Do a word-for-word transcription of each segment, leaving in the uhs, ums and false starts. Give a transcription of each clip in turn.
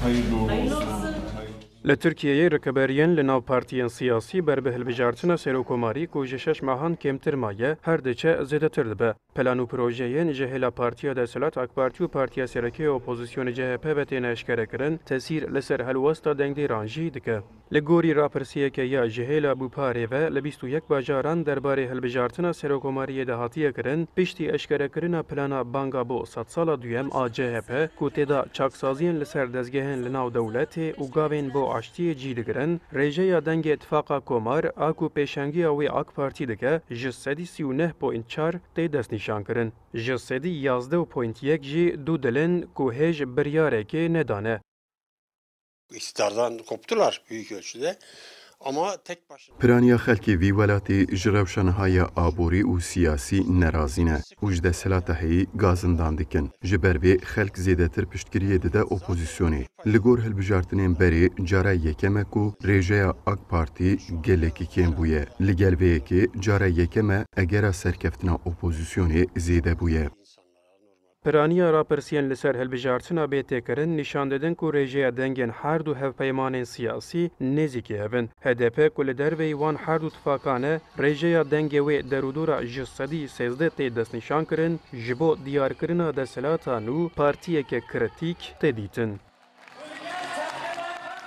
Li Tirkiyeyê rikeberiyên li nav partiyên siyasî ber bi hilbijartina serokkomarî ku ji şeş mehan kêmtir maye, her diçe zêdetir dibe. Plan û projeyên ji hêla Partiya Desthilat A K Partî û Partiya Sereke ya Opozisyonê C H P ve têne eşkerekirin, tesîr li ser helwesta dengdêran jî dike. Li gorî rapirsiyeke ya ji hêla Bûparê ve li bîst û yek bajaran derbarê hilbijartina serokkomariyê de hatiye kirin, piştî eşkerekirina plana banga bo sedsala duyem a C H P ku tê de çaksaziyên li ser dezgehên li nav dewletê û gavên bo aştiyê cî digirin, rêjeya dengê Tifaqa Komar a ku pêşengiya wê A K Partî dike, ji sedî sî û neh point çar tê destnîşankirin. Ji sedî yazdeh point yek jî dû dil in ku hêj biryarekê nedane. İktidardan koptular büyük ölçüde. Ama tek başına Piraniya xelkê vî welatî ji rewşa niha ya aborî û siyasî nerazî ne û ji desthilata heyî gazindan dikin. Ji ber vê xelk zêdetir piştgiriyê dide opozisyonê. Li gor hilbijartinên berê cara yekem e ku rêjeya A K Partî gelekî kêm bûye. Li gel vê yekê cara yekem e egera serkeftina opozisyonê zêde bûye. Piraniya rapirsiyên li ser hilbijartina bê têkirin nîşan didin ku rêjeya dengên her du hevpeymanên siyasî nêzîkî hev in. H D P ku li derveyî wan her du tifakan e, rêjeya dengê wê derûdora ji sedî sêzdeh tê destnîşankirin, ji bo diyarkirina desthilata nû partiyeke kritîk tê dîtin.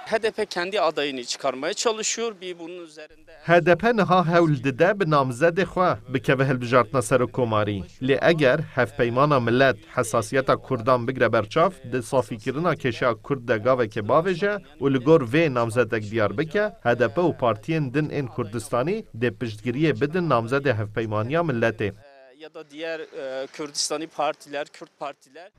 H D P kendi adayını çıkarmaya çalışıyor. Bir bunun üzerinde H D P niha hewl dide bi namzedê xwe bikeve hilbijartina serokkomarî. Lê eger Hevpeymana Millet hesasiyeta Kurdan bigre ber çav, di safîkirina kêşeya Kurd de gavekê bavêje û li gor vê namzedek diyar bike, H D P û partiyên din ên Kurdistanî dê piştgiriyê bidin namzedê Hevpeymaniya Milletê. Ya da diğer, e, Kürdistanî partiler, Kürt partiler.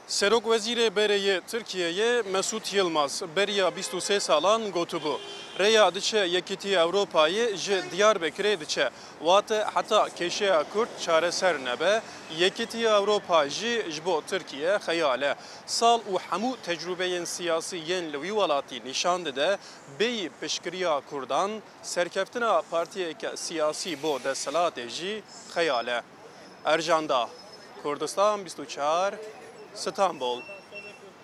Serokwezîrê berê yê Tirkiyeyê Mesut Yilmaz beriya bîst û sê salan gotibû, rêya diçe Yekîtiya Ewropayê ji Diyarbekirê diçe. Wate heta kêşeya Kurd çareser nebe, Yekîtiya Ewropa jî ji bo Tirkiye xeyal e. Sal û hemû tecrûbeyên siyasî yên li wî welatî nîşan dide, bêyî piştgiriya Kurdan, serkeftina partiyeke siyasî bo desthilatê jî xeyal e. Ercan Dağ, Kurdistan bîst û çar, Stenbol.